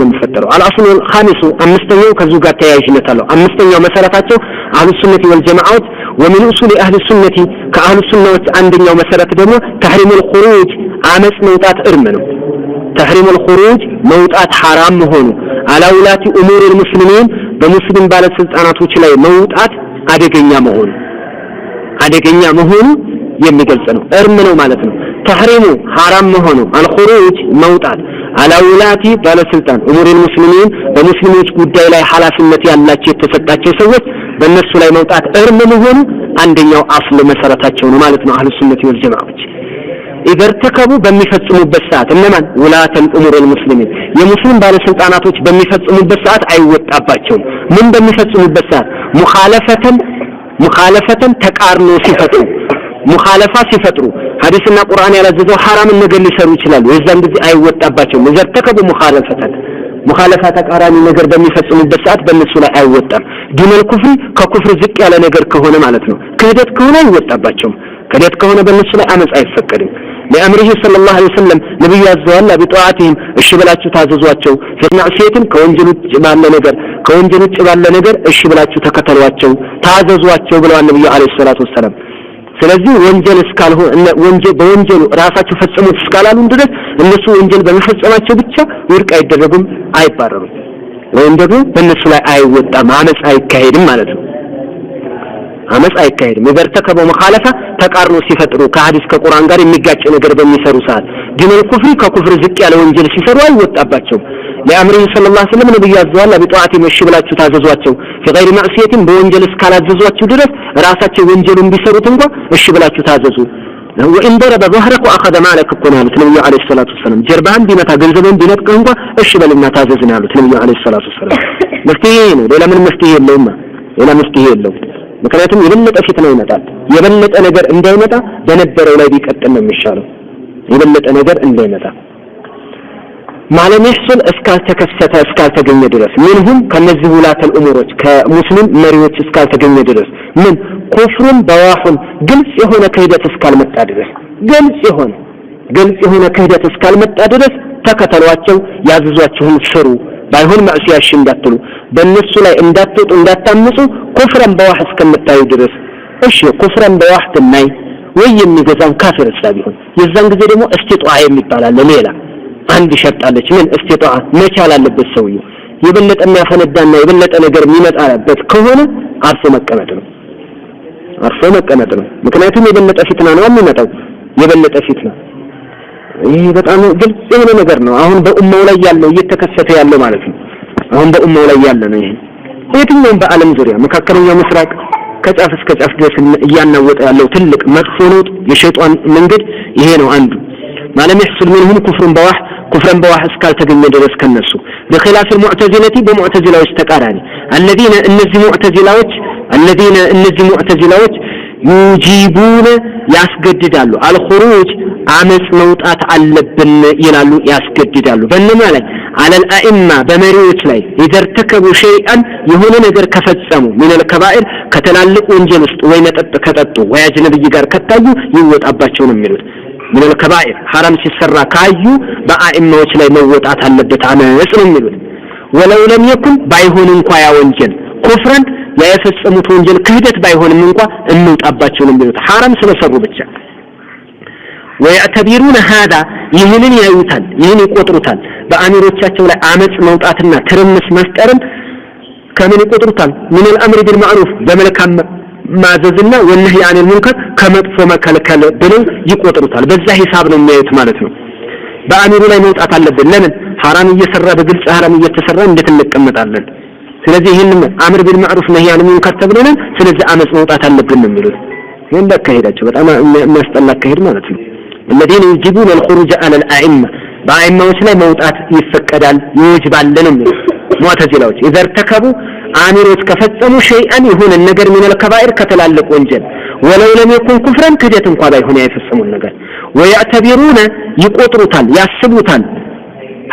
የሚፈጠረው። الأصل الخامس አምስተኛው ከዚሁ ጋር ተያያዥነት አለው። አምስተኛው መሰረታቸው أهل السنة والجماعة ومن أصول أهل السنة ከአህሉ ሱናዎች አንደኛው መሰረት ደግሞ تحريم الخروج አመጽ መውጣት እርም ነው። تحريم الخروج መውጣት ሐራም መሆኑ على ولاة أمور المسلمين በሙስሊም ባለስልጣናቶች ላይ መውጣት አደገኛ መሆኑ አደገኛ መሆኑ የሚገልጽ ነው። እርም ነው ማለት ነው። تحريم ሐራም መሆኑ الخروج መውጣት على ولاة ባለስልጣን أمور المسلمين በሙስሊሞች ጉዳይ ላይ ኃላፊነት ያላቸው የተሰጣቸው ሰዎች በእነሱ ላይ መውጣት እርም መሆኑ አንደኛው أصل መሰረታቸው ነው ማለት ነው። أهل السنة والجماعة ዎች إذا ارتكبوا በሚፈጽሙበት ሰዓት እነማን ولاة أمور المسلمين የሙስሊም ባለስልጣናቶች በሚፈጽሙበት ሰዓት አይወጣባቸውም። ምን በሚፈጽሙበት ሰዓት? مخالفة مخالفة ተቃርኖ ሲፈጥሩ፣ مخالفة ሲፈጥሩ ሐዲስና ቁርአን ያላዘዘው ሐራምን ነገር ሊሰሩ ይችላሉ። የዛን ጊዜ አይወጣባቸውም። إذا ارتكبوا مخالفة مخالفة ተቃራኒ ነገር በሚፈጽሙበት ሰዓት በእነሱ ላይ አይወጣም። دون الكفر ከኩፍር ዝቅ ያለ ነገር ከሆነ ማለት ነው። ክህደት ከሆነ አይወጣባቸውም። ክህደት ከሆነ በእነሱ ላይ አመፅ አይፈቀድም። لأمره صلى الله عليه وسلم ነብዩ አዘዋል بطاعتهم እሺ ብላችሁ ታዘዟቸው፣ في معصية ከወንጀል ውጭ ባለ ነገር ከወንጀል ውጭ ባለ ነገር እሺ ብላችሁ ተከተሏቸው ታዘዟቸው ብለዋል ነብዩ عليه الصلاة والسلام። ስለዚህ ወንጀል እስካልሆነ ወንጀል በወንጀሉ ራሳቸው ፈጽሙት እስካላሉን ድረስ እነሱ ወንጀል በመፈጸማቸው ብቻ ውድቅ አይደረጉም፣ አይባረሩም፣ ወይም ደግሞ በእነሱ ላይ አይወጣም፣ አመፅ አይካሄድም ማለት ነው። አመፅ አይካሄድም። إذا ارتكبوا مخالفة ተቃርኖ ሲፈጥሩ ከሐዲስ ከቁርአን ጋር የሚጋጭ ነገር በሚሰሩ ሰዓት دون الكفر ከኩፍር ዝቅ ያለ ወንጀል ሲሰሩ አይወጣባቸውም። لأمره صلى الله عليه وسلم ነብዩ አዘዋል بطاعتهم እሺ ብላችሁ ታዘዟቸው في غير معصية በወንጀል እስካላዘዟችሁ ድረስ ራሳቸው ወንጀሉን ቢሰሩት እንኳ እሺ ብላችሁ ታዘዙ። وإن ضرب ظهرك وأخذ مالك እኮ ነው ያሉት ነብዩ عليه الصلاة والسلام። ጀርባህን ቢመታ ገንዘብህን ቢነጥቅህ እንኳ እሺ በልና ታዘዝ ነው ያሉት ነብዩ عليه الصلاة والسلام። መፍትሄ ይሄ ነው። ሌላ ምን መፍትሄ የለውማ። ሌላ መፍትሄ የለውም። ምክንያቱም የበለጠ ፊትና ይመጣል። የበለጠ ነገር እንዳይመጣ በነበረው ላይ ቢቀጥል ነው የሚሻለው። የበለጠ ነገር እንዳይመጣ ما لم يحصل እስካልተከሰተ እስካልተገኘ ድረስ منهم ከነዚህ ولاة الأمور ኦች ከሙስሊም መሪዎች እስካልተገኘ ድረስ ምን كفر بواح ግልጽ የሆነ ክህደት እስካልመጣ ድረስ ግልጽ የሆነ ክህደት እስካልመጣ ድረስ ተከተሏቸው፣ ያዘዟችሁን ስሩ። ባይሆን معصية እሺ እንዳትሉ፣ በእነሱ ላይ እንዳትወጡ እንዳታምፁ كفرا بواح እስከምታዩ ድረስ። እሺ كفرا بواح ብናይ ወይ የሚገዛን ካፊር እሳ ቢሆን የዛን ጊዜ ደግሞ استطاعة የሚባል አለ። ሌላ አንድ شرط አለች። ምን استطاعة? መቻል አለበት ሰውየው። የበለጠ የሚያፈነዳና የበለጠ ነገር የሚመጣበት ከሆነ አርፎ መቀመጥ ነው። አርፎ መቀመጥ ነው። ምክንያቱም የበለጠ ፊትና ነው የሚመጣው። የበለጠ ፊትና ይሄ በጣም ግልጽ የሆነ ነገር ነው። አሁን በኡማው ላይ ያለው እየተከሰተ ያለው ማለት ነው። አሁን በኡማው ላይ ያለ ነው። ይሄ የትኛውም በዓለም ዙሪያ መካከለኛው ምስራቅ ከጫፍ እስከ ጫፍ ድረስ እያናወጠ ያለው ትልቅ መጥፎ ነውጥ የሸይጣን መንገድ ይሄ ነው አንዱ። ما لم يحصل منهم كفر بواح كفرا بواح እስካልተገኘ ድረስ ከነሱ بخلاف المعتزلة በሙዕተዚላዎች ተቃራኒ الذين እነዚህ ሙዕተዚላዎች الذين እነዚህ ሙዕተዚላዎች يوجبون ያስገድዳሉ الخروج አመጽ መውጣት አለብን ይላሉ፣ ያስገድዳሉ። በእነማ ላይ? على الأئمة በመሪዎች ላይ إذا ارتكبوا شيئا የሆነ ነገር ከፈጸሙ من الكبائر ከትላልቅ ወንጀል ውስጥ ወይ መጠጥ ከጠጡ ወይ አጅነብይ ጋር ከታዩ ይወጣባቸው ነው የሚሉት። من الكبائر ሐራም ሲሰራ ካዩ በአኢማዎች ላይ መወጣት አለበት አመጽ ነው የሚሉት። ولو لم يكن ባይሆን እንኳ ያ ወንጀል كفرا ያ የፈጸሙት ወንጀል ክህደት ባይሆንም እንኳ እንውጣባቸው ነው የሚሉት ሐራም ስለሰሩ ብቻ። ويعتبرون هذا ይህንን ያዩታል፣ ይህን ይቆጥሩታል። በአሚሮቻቸው ላይ አመጽ መውጣትና ትርምስ መፍጠርን ከምን ይቆጥሩታል? من الأمر بالمعروف በመልካም ማዘዝና والنهي عن المنكر ከመጥፎ መከልከል ብለው ይቆጥሩታል። በዛ ሂሳብ ነው የሚያዩት ማለት ነው። በአሚሩ ላይ መውጣት አለብን። ለምን ሐራም እየሰራ በግልጽ ሐራም እየተሰራ እንዴት እንቀመጣለን? ስለዚህ ይህን أمر بالمعروف نهي عن المنكر ተብለናል። ስለዚህ አመጽ መውጣት አለብን ነው የሚሉት። ይህን አካሄዳቸው በጣም የሚያስጠላ አካሄድ ማለት ነው። الذين يوجبون الخروج على الأئمة በአኢማዎች ላይ መውጣት ይፈቀዳል ይወጅባል ነው የሚሉት ሙዕተዚላዎች። إذا ارتكبوا አሚሮች ከፈጸሙ شيئا የሆነ ነገር من الكبائر ከትላልቅ ወንጀል ولو لم يكن كفرا ክህደት እንኳ ባይሆን የፈጸሙን ነገር ويعتبرون ይቆጥሩታል፣ ያስቡታል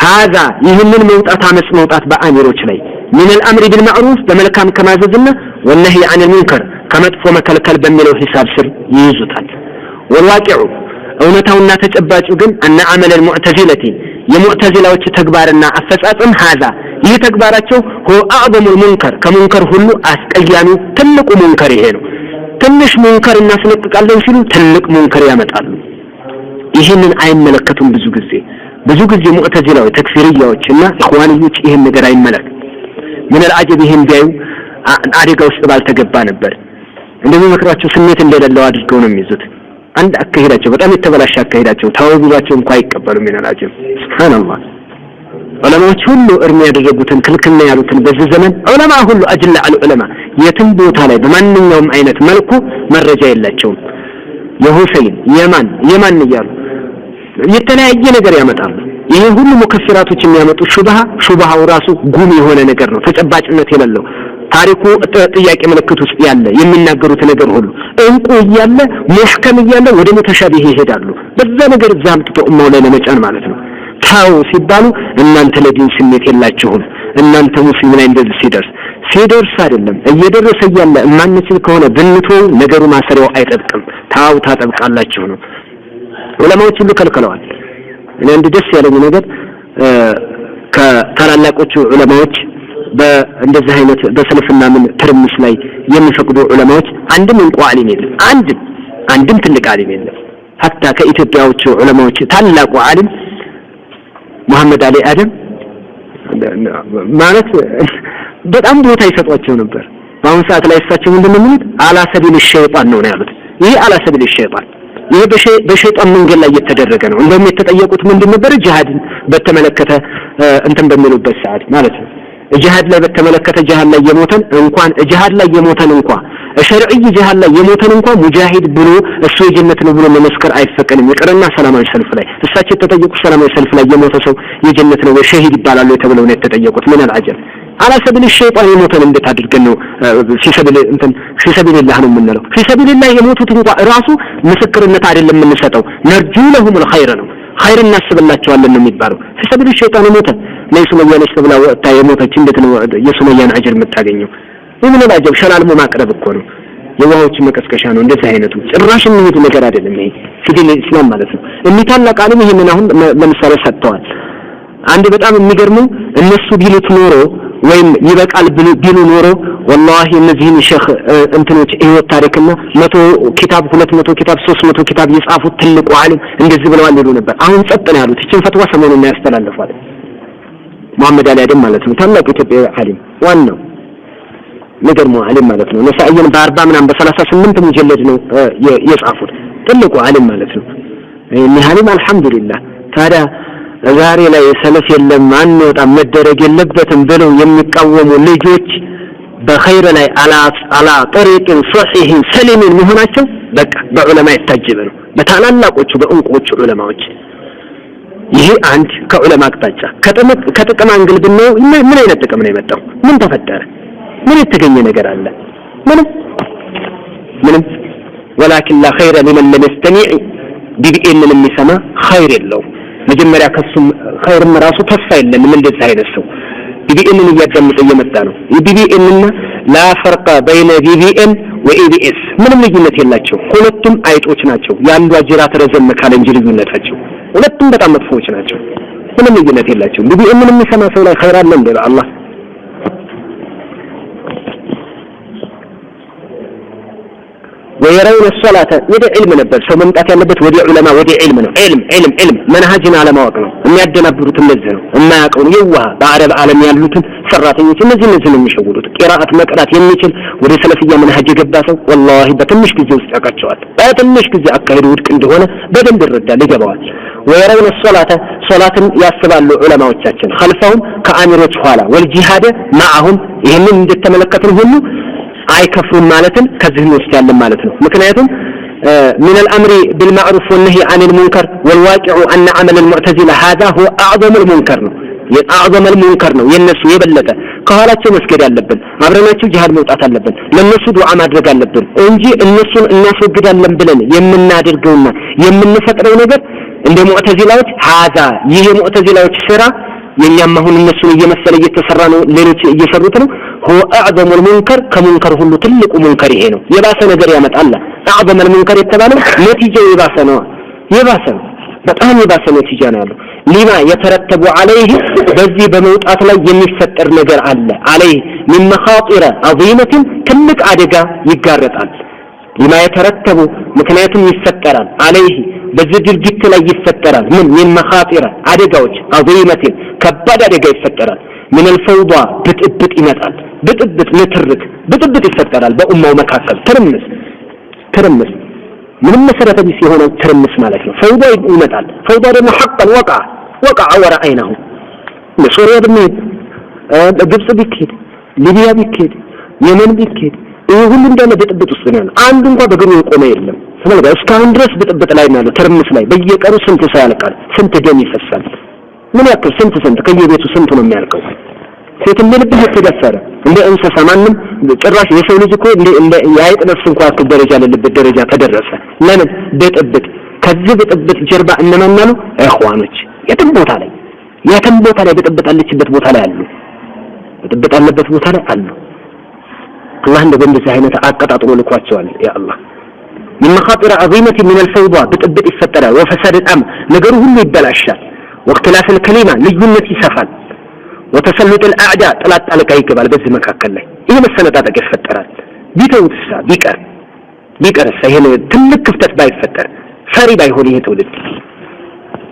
هذا ይህንን መውጣት አመጽ መውጣት በአሚሮች ላይ من الأمر بالمعروف በመልካም ከማዘዝና والنهي عن المنكر ከመጥፎ መከልከል በሚለው ሂሳብ ስር ይይዙታል። والواقع እውነታውና ተጨባጩ ግን أن عمل المعتزلة የሙዕተዚላዎች ተግባርና አፈጻጸም ሀዛ ይህ ተግባራቸው هو أعظم المنكر ከሙንከር ሁሉ አስቀያሚው ትልቁ ሙንከር ይሄ ነው። ትንሽ ሙንከር እናስለቅቃለን ሲሉ ትልቅ ሙንከር ያመጣሉ። ይህንን አይመለከቱም። ብዙ ጊዜ ሙዕተዚላዎች፣ ተክፊርያዎች እና ኢኽዋንዮች ይህን ነገር አይመለከቱም። ምን አልዓጀብ ይህን ቢያዩ አደጋ ውስጥ ባልተገባ ነበር። እንደሚመክሯቸው ስሜት እንደሌለው አድርገው ነው የሚይዙት። አንድ አካሄዳቸው በጣም የተበላሸ አካሄዳቸው ተው ቢሏቸው እንኳን አይቀበሉም። ምን አልዓጀብ ሱብሃንአላህ። ዑለማዎች ሁሉ እርም ያደረጉትን ክልክል ነው ያሉትን በዚህ ዘመን ዑለማ ሁሉ አጅላ ዑለማ የትም ቦታ ላይ በማንኛውም አይነት መልኩ መረጃ የላቸውም። የሁሰይን የማን የማን እያሉ የተለያየ ነገር ያመጣሉ። ይሄ ሁሉ ሙከፊራቶች የሚያመጡት ሹብሃው ራሱ ጉም የሆነ ነገር ነው፣ ተጨባጭነት የሌለው ታሪኩ ጥያቄ ምልክት ውስጥ ያለ የሚናገሩት ነገር ሁሉ እንቁ እያለ ሙህከም እያለ ወደ ሙተሻቢህ ይሄዳሉ። በዛ ነገር እዛ አምጥቶ ኡማው ላይ ለመጫን ማለት ነው። ታው ሲባሉ እናንተ ለዲን ስሜት የላችሁም፣ እናንተ ሙስሊም ላይ እንደዚህ ሲደርስ አይደለም እየደረሰ እያለ የማንችል ከሆነ ብንተው ነገሩ ማሰሪያው አይጠብቅም። ታው ታጠብቃላችሁ ነው። ዑለማዎች ሁሉ ከልክለዋል። እኔ አንድ ደስ ያለኝ ነገር ከታላላቆቹ ዑለማዎች በእንደዚህ አይነት በሰልፍና ምን ትርምስ ላይ የሚፈቅዱ ዑለማዎች አንድም እንቁ ዓሊም የለም፣ አንድም ትልቅ ዓሊም የለም። ሐታ ከኢትዮጵያዎቹ ዑለማዎች ታላቁ ዓሊም መሐመድ አሊ አደም ማለት በጣም ቦታ ይሰጧቸው ነበር። በአሁን ሰዓት ላይ እሳቸው ምንድነው የሚሉት? አላ ሰቢል ሸይጣን ነው ያሉት። ይሄ አላ ሰቢል ሸይጣን ይሄ በሸይጣን መንገድ ላይ እየተደረገ ነው። እንደውም የተጠየቁት ምንድን ነበር? ጂሃድን በተመለከተ እንትን በሚሉበት ሰዓት ማለት ነው። ጂሃድ ላይ በተመለከተ ጂሃድ ላይ የሞተን እንኳን ጂሃድ ላይ የሞተን እንኳን ሸርዒ ጂሃድ ላይ የሞተን እንኳን ሙጃሂድ ብሎ እሱ የጀነት ነው ብሎ መመስከር አይፈቀድም። ይቅርና ሰላማዊ ሰልፍ ላይ እሳቸው የተጠየቁት ሰላማዊ ሰልፍ ላይ የሞተ ሰው የጀነት ነው ወይ ሸሂድ ይባላል ተብለው ነው የተጠየቁት። ምን አልዓጀብ على سبيل الشيطان የሞተን እንዴት አድርገን ነው في سبيل እንትን في سبيل الله ነው የምንለው? في سبيل الله የሞቱት እንኳን ራሱ ምስክርነት አይደለም የምንሰጠው፣ نرجو لهم الخير ነው፣ ኸይር እናስብላቸዋለን ነው የሚባለው። في سبيل الشيطان የሞተ ለሱመያ ነች ተብላ ወጥታ የሞተች እንዴት ነው የሱመያን አጅር የምታገኘው? ምን አልዓጀብ ሸላልሞ ማቅረብ እኮ ነው፣ የዋሆች መቀስቀሻ ነው። እንደዚህ አይነቱ ጭራሽ የሚሄድ ነገር አይደለም። ይሄ في دين الإسلام ማለት ነው። እኒህ ታላቅ ዓሊም ይሄንን አሁን ለምሳሌ ሰጥተዋል። አንድ በጣም የሚገርመው እነሱ ቢሉት ኖሮ ወይም ይበቃል ቢሉ ኖሮ ወላሂ እነዚህን ሼኽ እንትኖች ህይወት ታሪክና 100 ኪታብ 200 ኪታብ 300 ኪታብ የጻፉት ትልቁ ዓሊም እንደዚህ ብለዋል ይሉ ነበር። አሁን ጸጥ ነው ያሉት። እቺን ፈትዋ ሰሞኑን ያስተላልፋል መሐመድ አሊ አደም ማለት ነው። ታላቁ ኢትዮጵያዊ ዓሊም ዋናው የሚገርመው ዓሊም ማለት ነው። ነሳኢን በ40 ምናምን በ38 ሙጀለድ ነው የጻፉት ትልቁ ዓሊም ማለት ነው። እኒህ ዓሊም አልሐምዱሊላህ። ታዲያ ዛሬ ላይ ሰለፍ የለም አንወጣም መደረግ የለበትም ብለው የሚቃወሙ ልጆች በኸይር ላይ አላ ጠሪቅን ሶሒህን ሰሊምን መሆናቸው በቃ በዑለማ የታጀበ ነው፣ በታላላቆቹ በእንቁዎቹ ዑለማዎች። ይሄ አንድ ከዑለማ አቅጣጫ። ከጥቅም angle ብናየው ምን አይነት ጥቅም ነው የመጣው? ምን ተፈጠረ? ምን የተገኘ ነገር አለ? ምንም ምንም። ولكن لا خير لمن لم يستمع ቢቢኤንን የሚሰማ ኸይር የለውም። መጀመሪያ ከሱም ኸይርም ራሱ ተስፋ የለንም። እንደዚህ አይነት ሰው ቢቢኤንን እያዳመጠ እየመጣ ነው። የቢቢኤን እና لا فرق بين ቢቢኤን ወኢቢኤስ ምንም ልዩነት የላቸው። ሁለቱም አይጦች ናቸው። የአንዷ ጅራት ረዘም ካለ እንጂ ልዩነታቸው ሁለቱም በጣም መጥፎዎች ናቸው። ምንም ልዩነት የላቸው። ቢቢኤንን የሚሰማ ሰው ላይ ኸይር አለ እንዴ? በአላህ ويرون الصلاة ወደ ዒልም ነበር ሰው መምጣት ያለበት፣ ወደ ዑለማ ወደ ዒልም ነው። ዒልም ዒልም ዒልም መንሃጅን አለማወቅ ነው የሚያደናብሩት። እነዚህ ነው የማያውቀውን የዋህ በአረብ ዓለም ያሉትን ሰራተኞች እነዚህ ነው የሚሸውዱት። ቂራአት መቅራት የሚችል ወደ ሰለፍያ መንሃጅ የገባ ሰው ወላሂ በትንሽ ጊዜ ውስጥ ያውቃቸዋል። በትንሽ ጊዜ አካሄዱ ውድቅ እንደሆነ በደንብ ይረዳል፣ ይገባዋል። ويرون الصلاة ሶላትን ያስባሉ ዑለማዎቻችን خلفهم ከአሚሮች ኋላ والجهاد معهم ይህንን እንደተመለከትን ሁሉ አይከፍሩም ማለትን ከዚህ እንወስዳለን ማለት ነው። ምክንያቱም من الأمر بالمعروف والنهي عن المنكر والواقع أن عمل المعتزلة هذا هو أعظم المنكر ነው أعظم المنكر ነው የነሱ የበለጠ ከኋላቸው መስገድ አለብን፣ አብረናቸው ጂሃድ መውጣት አለብን፣ ለነሱ ዱዓ ማድረግ አለብን እንጂ እነሱን እናስወግዳለን ብለን የምናደርገውና የምንፈጥረው ነገር እንደ ሙዕተዚላዎች هذا ይህ የሙዕተዚላዎች ስራ የኛም አሁን እነሱን እየመሰለ እየተሰራ ነው፣ ሌሎች እየሰሩት ነው። هو أعظم المنكر ከሙንከር ሁሉ ትልቁ ሙንከር ይሄ ነው። የባሰ ነገር ያመጣል። أعظم المنكر የተባለው ነቲጃው የባሰ ነው፣ የባሰ ነው። በጣም የባሰ ነቲጃ ነው ያለው። ሊማ የተረተቡ عليه በዚህ በመውጣት ላይ የሚፈጠር ነገር አለ። عليه من مخاطر عظيمة ትልቅ አደጋ ይጋረጣል። ሊማ የተረተቡ ምክንያቱም ይፈጠራል። عليه በዚህ ድርጊት ላይ ይፈጠራል። ምን من مخاطر አደጋዎች عظيمة ከባድ አደጋ ይፈጠራል። من الفوضى ብጥብጥ ይመጣል። ብጥብጥ፣ ንትርክ፣ ብጥብጥ ይፈጠራል በኡማው መካከል ትርምስ ትርምስ ምንም መሰረተ ቢስ የሆነ ትርምስ ማለት ነው። ፈውዳ ይመጣል። ፈውዳ ደግሞ ሐቀን ወቃ ወቃ ወረአይናሁ ለሶሪያ ብንሄድ፣ ግብጽ ቢኬድ፣ ሊቢያ ቢኬድ፣ የመን ቢኬድ ይሄ ሁሉ እንዳለ ብጥብጥ ውስጥ ነው ያለው። አንዱ እንኳን በእግሩ የቆመ የለም። ተመልከት፣ እስካሁን ድረስ ብጥብጥ ላይ ነው ያለው፣ ትርምስ ላይ። በየቀኑ ስንት ሰው ያልቃል፣ ስንት ደም ይፈሳል። ምን ያክል ስንት ስንት ከየቤቱ ስንት ነው የሚያልቀው? ሴት እንደ ልብ እየተደፈረ እንደ እንስሳ ማንም ጭራሽ የሰው ልጅ እኮ እንደ የአይጥ ነፍስ እንኳን ያክል ደረጃ ለልበት ደረጃ ተደረሰ። ለምን? ብጥብጥ። ከዚህ ብጥብጥ ጀርባ እነማን አሉ? እኽዋኖች። የትም ቦታ ላይ የትም ቦታ ላይ ብጥብጥ አለችበት ቦታ ላይ አሉ። ብጥብጥ አለበት ቦታ ላይ አሉ። አላህ እንደ በእንደዚህ አይነት አቀጣጥሎ ልኳቸዋል። ያ አላህ من مخاطر عظيمة من الفوضى ብጥብጥ ይፈጠራል። وفساد الأمر ነገሩ ሁሉ ይበላሻል። واختلاف الكلمة ልዩነት ይሰፋል። وتسلط الأعداء ጠላት ጣልቃ ይገባል። በዚህ መካከል ላይ ይሄ መሰነጣጠቅ ይፈጠራል። ቢተውትሳ ቢቀር ቢቀርሳ ይሄ ትልቅ ክፍተት ባይፈጠር ፈሪ ባይሆን ይሄ ትውልድ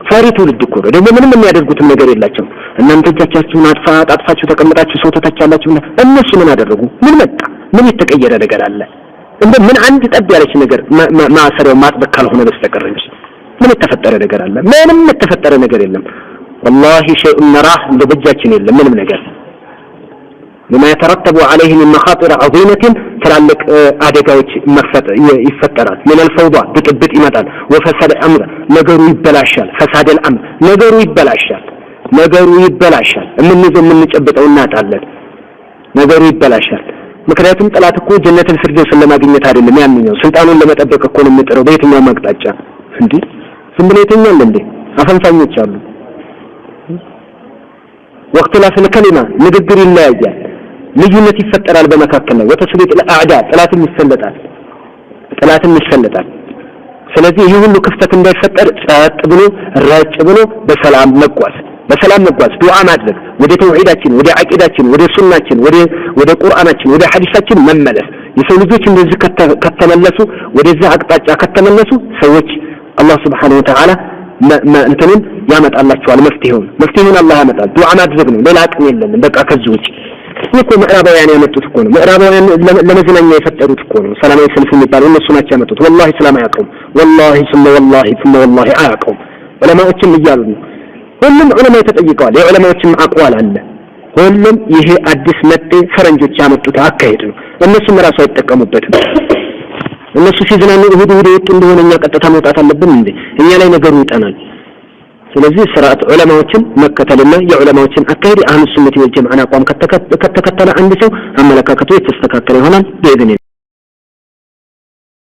ፈሪ ትውልድ እኮ ነው። ደግሞ ምንም የሚያደርጉትም ነገር የላቸውም። እናንተ እጃቻችሁን አጣጥፋችሁ ተቀምጣችሁ ሰው ተታቻላችሁ። እነሱ ምን አደረጉ? ምን መጣ? ምን የተቀየረ ነገር አለ? እንደ ምን አንድ ጠብ ያለች ነገር ማሰሪያው ማጥበቅ ካልሆነ በስተቀር እንጂ ምን የተፈጠረ ነገር አለ? ምንም የተፈጠረ ነገር የለም። والله شيء نراه እንደ በእጃችን የለም ምንም ነገር። لما يترتب عليه من مخاطر عظيمة ትላልቅ አደጋዎች ይፈጠራል። من الفوضى ብጥብጥ ይመጣል። وفساد الأمر ነገሩ ይበላሻል። فساد الأمر ነገሩ ይበላሻል። ነገሩ ይበላሻል። የምንይዘው የምንጨብጠው እናጣለን። ነገሩ ይበላሻል። ምክንያቱም ጠላት እኮ ጀነትን ፊርደውስን ለማግኘት አይደለም ያንኛው ስልጣኑን ለመጠበቅ እኮ ነው የሚጥረው በየትኛውም አቅጣጫ። እንዴ ዝም ብሎ ይተኛል እንዴ? አፈንፋኞች አሉ። واختلاف الكلمة ንግግር ይለያያል። ልዩነት ይፈጠራል በመካከል ላይ። وتسليط الأعداء ጠላትም ይሰለጣል። ጠላትም ይሰለጣል። ስለዚህ ይህ ሁሉ ክፍተት እንዳይፈጠር ጸጥ ብሎ ረጭ ብሎ በሰላም መጓዝ በሰላም መጓዝ፣ ዱዓ ማድረግ፣ ወደ ተውሂዳችን፣ ወደ አቂዳችን፣ ወደ ሱናችን፣ ወደ ቁርአናችን፣ ወደ ሐዲሳችን መመለስ። የሰው ልጆች እንደዚህ ከተመለሱ ወደዚህ አቅጣጫ ከተመለሱ ሰዎች አላህ Subhanahu Wa Ta'ala እንትንን ያመጣላቸዋል። መፍትሄውን መፍትሄውን አላህ ያመጣል። ዱዓ ማድረግ ነው፣ ሌላ አቅም የለንም። በቃ ከዚህ ውጭ ይህ እኮ ምዕራባውያን ያመጡት እኮ ነው። ምዕራባውያን ለመዝናኛ የፈጠሩት እኮ ነው። ሰላማዊ ሰልፍ የሚባለው እነሱ ናቸው ያመጡት። ወላሂ ሰላም አያውቀውም። ወላሂ ثم ወላሂ ثم ወላሂ አያውቀውም። ዑለማዎችም እያሉ ነው። ሁሉም ዑለማ ተጠይቀዋል። የዑለማዎችም አቅዋል አለ። ሁሉም ይሄ አዲስ መጤ ፈረንጆች ያመጡት አካሄድ ነው። እነሱም ራሱ አይጠቀሙበትም። እነሱ ሲዝናኑ እሁድ እሁድ የወጡ እንደሆነ እኛ ቀጥታ መውጣት አለብን እንዴ? እኛ ላይ ነገሩ ይጠናል። ስለዚህ ስርዓት ዑለማዎችን መከተልና የዑለማዎችን አካሄድ አህሉ ሱነት ወል ጀማዓን አቋም ከተከተለ አንድ ሰው አመለካከቱ የተስተካከለ ይሆናል። بإذن